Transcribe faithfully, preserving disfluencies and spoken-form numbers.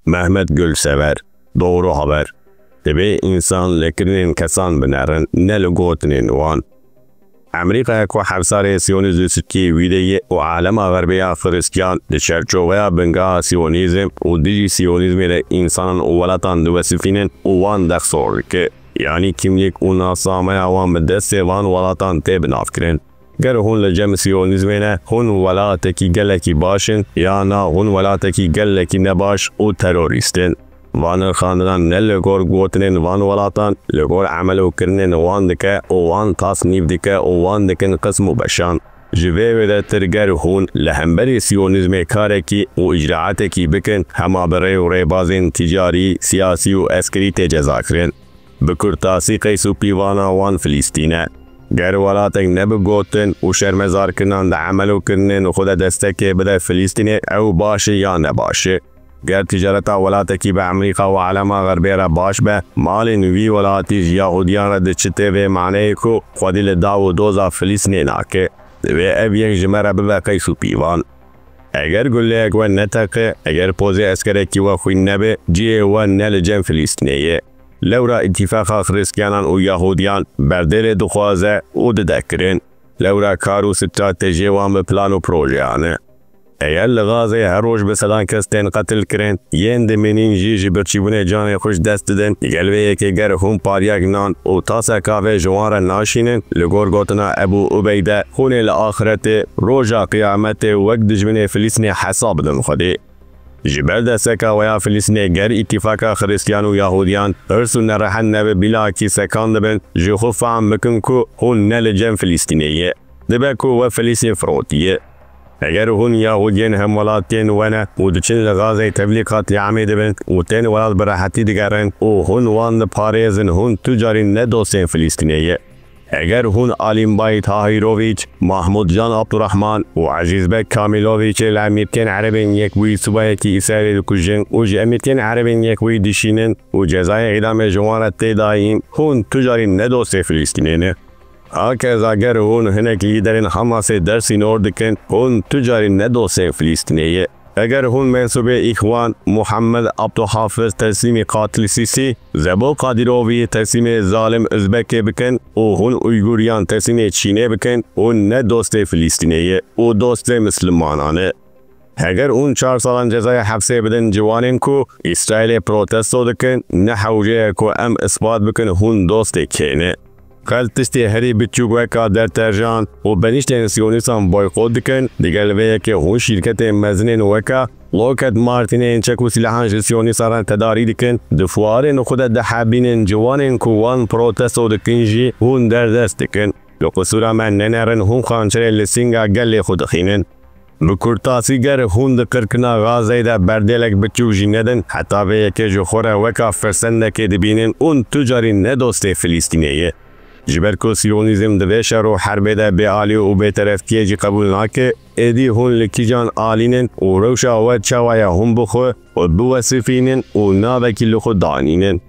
Mehmet Gulsever, Doğru Haber. Divê însan li kirinên kesan binerin, ne li gotinên wan. Amerîkaya ku hevsarê Siyonîzm Sirkî wî de ye û alema Xerbê ya Xiristiyan di çerçoveya bingeha Siyonîzm û dijî Siyonîzmê de însanan û welatan diwesifînin û wan dexsor dike. Yanî kimlîk û nasnameya wan bi destê van welatan tê binavkirin. Ger hûn li cem Siyonîzmê ne, hûn welatekî gelekî baş in, ya na hûn welatekî gelekî nebaş û terorîst in. Van nirxandinan ne li gor gotinên van welatan, li gor emel û kirinên wan dike û wan tasnîf dike û wan dikin qism û beşan. Ji vê wêdetir ger hûn li hemberî Siyonîzmê karekî û îcraatekî bikin, hema bi rê û rêbazên tîcarî, siyasî û eskerî tê cezakirin. Bi kurtasî qeys û pîvana wan Filîstîn e. Ger welatek ne bi gotin û şermezarkirinan di emel û kirinên xwe de destekê bide Filîstînê, ew baş e ya nebaş e. Ger ticareta welatekî bi Amerîka û alema Xerbê re baş be, malên wî welatî ji Yahudiyan re diçite vê maneyê ku xwedî li daw û doza Filîstînê nake. Divê ev yek ji me re bibe qeys û pîvan. Eger guleyek we neteqe, eger pozê eskerekî we xwîn nebe, cihê we ne li cem Filîstînê ye. Lewra Îtîfaqa Xiristiyanan û Yahudiyan berdêlê dixwaze û dide kirin. Lewra kar û stratejiyê wan bi plan û projeyan e. Eger li Gazeyê her roj bi sedan kes tên qetil kirin, yên dimînin jî ji birçîbûnê canê xwe ji dest didin, digel vê yekê ger hûn pariyek nan û tasek avê ji wan re naşînin, li gor gotina Ebû Ubeyde, hûn ê li axretê, roja qiyametê wek dijminê Filîstînê hesab bidin Xwedê. Ji ber desteka we ya Filîstînê ger Îtîfaka Xiristiyan û Yahudiyan hirs û nerehet nebe, bîlakî sekan dibin, ji xwe fehm bikin ku hûn ne li cem Filîstînê ye. Dibe ku we Filîstîn firotiye. Eger hûn Yahudiyên hemwelatiyên we ne û diçin li Gazeyê tevlî qetlîamê dibin û tên welat bi rehetî digerin û hûn wan diparêzin, hûn tu carî ne dostên Filîstînê ye. Eger hûn Alîmbay Tahiroviç, Mahmudcan Abdurrahman û Ezîzbek Kamiloviçê li Emirtiyên Erebên Yekbûyî subayekî Îsraîlê dikujin û ji Emirtiyên Erebên Yekbûyî dişînin û cezayê îdamê ji wan re tê dayîn, hûn tu carî ne dostê Filîstînê ne. Hakeza ger hûn hinek lîderên Hamasê dersînor dikin, hûn tu carî ne dostên Filîstînê ye. Eger hûn mensûbê Îxwan, Muhammed Abduhafiz teslîmî qatil Sîsî, Zebo Qadirovî teslîmê zalim Uzbekê bikin û hûn Uyguriyan teslîmê Çînê bikin, hûn ne dostê Filîstînê ye û dostê mislimanan e. Heger hûn çar salan cezaya hepsê bidin ciwanên ku Îsraîlê protesto dikin, ne hewce ye ku em ispat bikin hûn dostê kê ne. Qel tiştê herî biçûk weka deterjan û benîştên siyonîstan boykot dikin, digel vê yekê hûn şîrketên mezinên weka Lockheed Martinê yên çek û silahan ji siyonîstan re tedarî dikin, di fuarên xwe de dihebînin, ciwanên ku wan protesto dikin jî hûn derdest dikin. Li qisûra me nenerin, hûn xançerê li sînga gelê xwe dixînin. Bi kurtasî, ger hûn di qirkirina Gazeyê de berdêlek biçûk jî nedin, heta vê yekê ji xwe re weka firsendekê dibînin, hûn tu carî ne dostê Filîstînê ye. Ji ber ku Siyonîzm di vê şer û herbê de bêalî û bêterefkiyê jî qebûl nake, êdî hûn li kîjan alînin û rewşa we çawa ye hûn bi xwe û biwesifînin û navekî li xwe danînin.